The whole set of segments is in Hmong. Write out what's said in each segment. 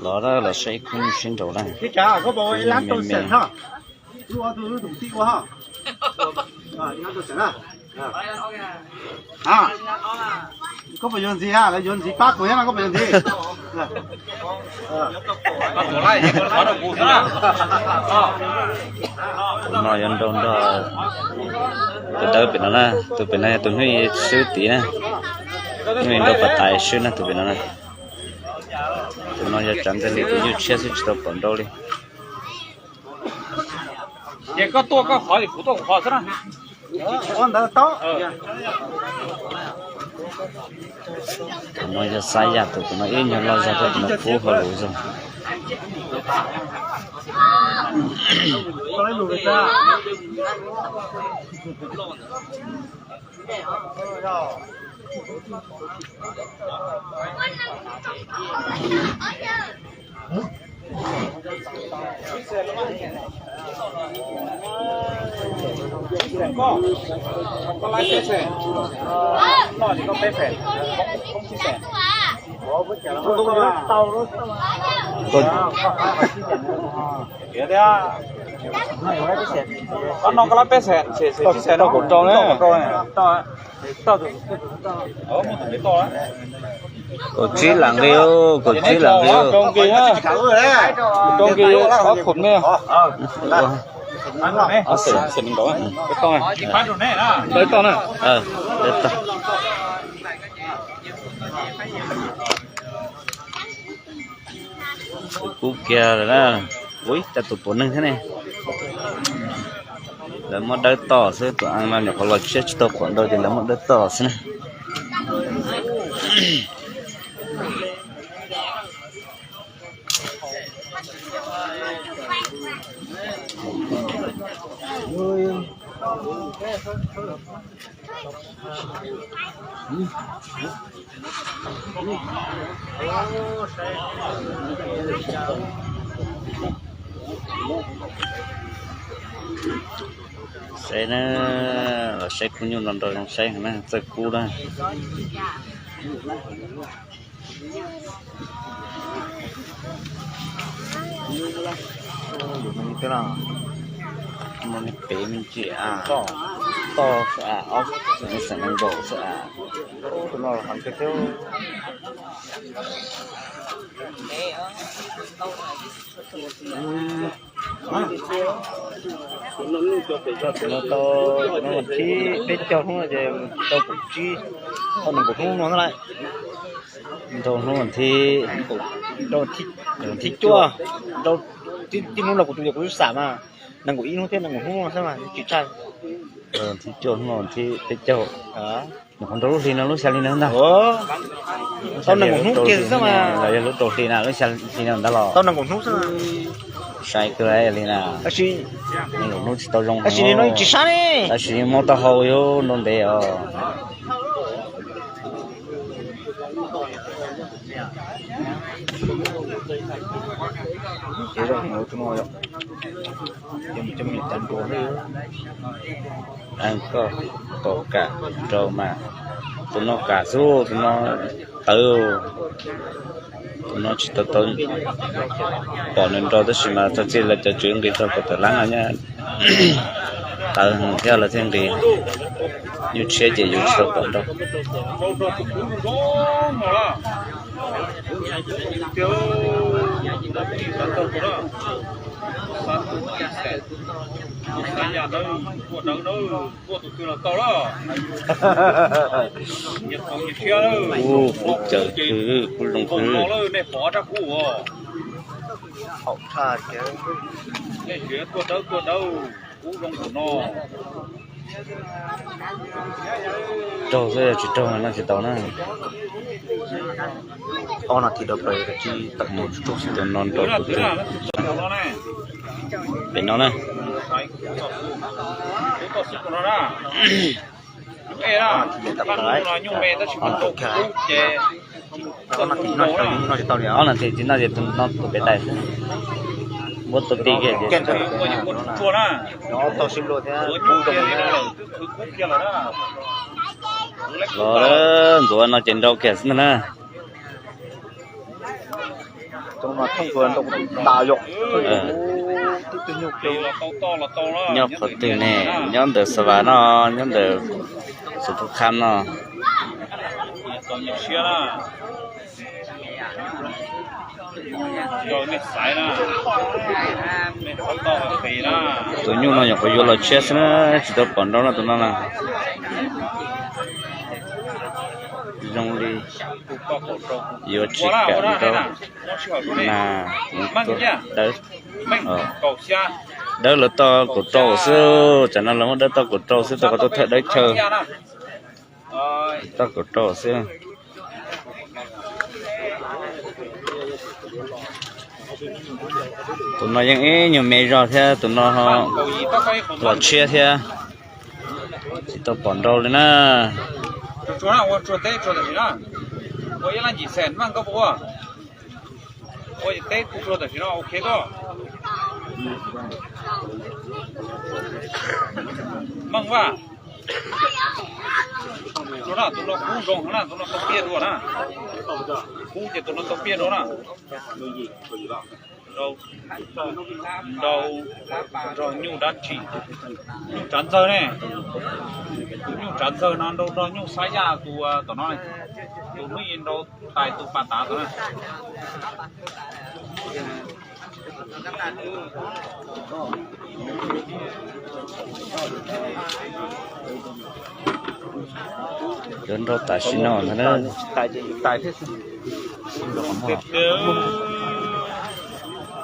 Los, los saib khub nyuj sib nraus na. Me me. Koj puas yuav ntxiv, lawv yuav ntxiv pab kuv thiab no, koj puas yuav ntxiv? Tus no yuav nrau nrog tus dawb pem no na, tus pem no yog tus hnub ib swb tid na, hnub ib nrau pas tas swb na tus pem no na. Tus no yog tsav ntxhais li tus nyuj tshiab xwb tsis tau pom nrau li. Ces koj tuaj koj qhov, kuv tuaj kuv qhov xwb na. Tus no yog Xab Yaj tus, tus no ib nyuag loj zog thiab tus no kub hauv lus zog. Koj no koj lab peb xees, xees tsib xees rau kaum rau na. Kaum tsib lam nqi, kaum tsib lam nqi. Rau nqi, rau nqi ob khum me. Xees li nkaus, peb toj na. Peb toj. Kub kiag lawm na. Ui, cas tus tuav neeg thiab ne. Lawv muab dawb toj xwb, tus a no nyuam qhuav los tshiab tsis tau quav nrau ces lawv muab dawb toj xwb na. Saib na, los saib khub nyuj no nrau zoo saib na, txawj kub na. Peb me ntsis a, toj xwb a, ob xees nees nkaum xwb a. Tus no tau, tus no vas thib peb caug hnub no ces tau kaum tsib, tau nees nkaum hnub no na lawm. Nrau hnub vas thib, nrau vas thib cuaj, nrau tib hnub los kuv tus yog kuv lub xam mas nees nkaum ib hnub thiab nees nkaum hnub no xwb mas tsis tshaj. Vas thib cuaj hnub no vas thib peb caug. Nyuam qhuav nrau lub hli no lub xya hli no ntag. Tau nees nkaum hnub kiag xwb mas. Los yog lub rau hli na lub xya hli no ntag los. Tau nees nkaum hnub xwb. Sai kawg li na. Tab sis nees nkaum hnub tsis tau zoo, tab sis no tsis sab ne. Tab sis yeej muab taub hau yuav nrau ntev os. Koj tau kam nrau mas, tus no kam xwb, tus no tawv, tus no tsis tau tau pom nws nrau tab sis mas txog txij lawv cov tswv nqis txog kaum tawm lab no nyaj tawv heev thiab lawv thiaj nqis. Nyuj tshiab ces yus tsis tau pom nrau. Ub, kub cawm kawg, kub zoo kawg. Raug xwb, tsis raug no tsis tau na. Ob nas this rau plaws tsis tau mus tsuj xwb. Tus no nrau tus twg? Pem no na. Ob nas this no tsis tau li, ob nas this tsis no ces tus no tus pem dais xwb. Muab tua ti kiag ces los ntxuav no ces nrau kiag xwb ntag na. Nyob qhov twg ne? Nyob ntawm Xa Vas no, nyob ntawm Xus Phuj Qhab no. Tus nyuj no nyuam qhuav yuav los tshiab xwb na, tsis tau pom nrau no tus no na. Zoo li yuav tsis kam nrau na. Dawb, dawb lawv toj kaum rau xwb, tsam no lawv muab dawb toj kaum rau xwb, tau qhov tuaj thawj dawb chaw. Toj kaum rau xwb. Tus no yeej ib nyuag me zog thiab, tus no los tshiab thiab. Tsis tau pom nrau li na. Tus no kub zoo na, tus no tau piaj dua na. Kub ces tus no tau piaj dua na. Nrau, nrau nrog nyuj dab tsi? Nyuj tsav ntxawg ne. Nyuj tsav ntxawg no nrau nrog nyuj xab yaj tus tom no, tus hnub i nrau tais tus pas tav tod na. Yuav nrau tam sim no ntag na.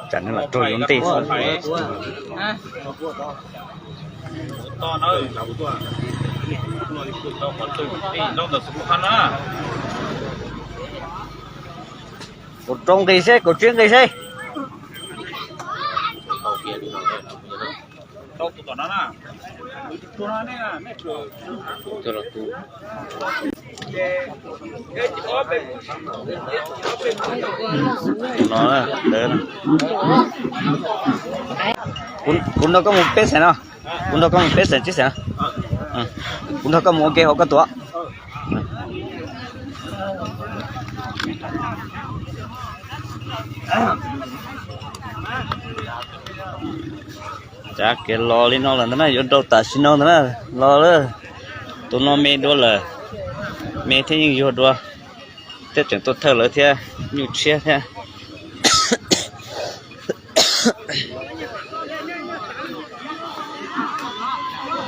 Tsam no los rau yuav ntej xwb. Kaum rau nqis seb, kaum tsib nqis seb. Kuv nrog koj mus peb xeem no. Kuv nrog koj mus peb xeem tsib xeem no. Kuv nrog koj mus ua ke hauv koj tus. Tsav kev los li no lawm ntag na, yuav nrau tam sim no ntag na. Los lawm, tus no me dua lawm, me thiab yeej yuag dua, thiab tseem tuaj thawj lawv thiab, nyuj tshiab thiab.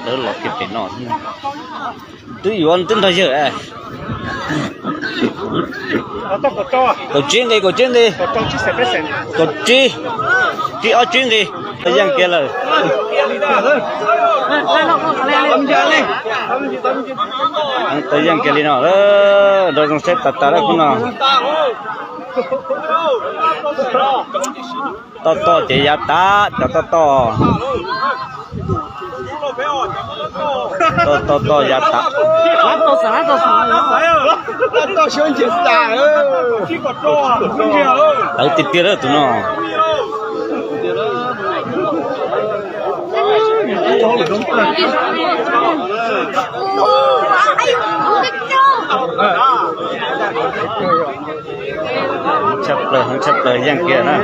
Lawv los kiag pem no, twb yuav twb nrog yawg. Kaum tsib nqis, kaum tsib nqis. Kaum tsib, tsib ob tsib nqis. Tau yeej kiag lawm. Tau yeej kiag li no, nrau zoo saib tas tas lawm kub no. Toj toj ces yav tas, cov toj toj. Toj toj toj yav tas. Tawv tiag tiag lawm tus no. Tshaj plaws, tshaj plaws yeej kiag na.